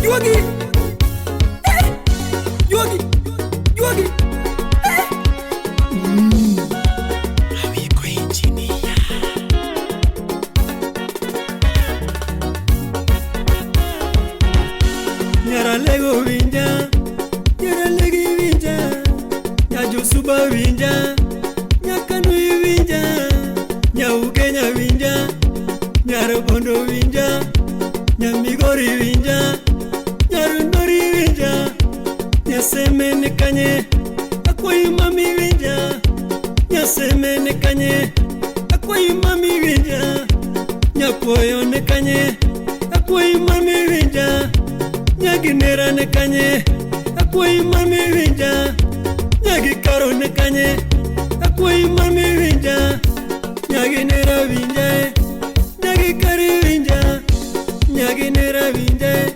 Juogi! Eh! Juogi! Juogi! Eh! Awiko engineer. Nyaralego winja, nyaralegi winja, nyajosuba winja, nyakanu winja, nyaugenya winja, nyarobondo winja, nyamigori winja, nyarundori winja, nyasemene kanye, akwayi mami winja, nyasemene kanye, akwayi mami winja, nyapuoyo ne kanye, akwayi mami winja. Nyaginera ne kanye, akwayi mami winja. Nyagikaro ne kanye, akwayi mami winja. Nyaginera winja, e, nyagikari winja. Nyaginera winja, e,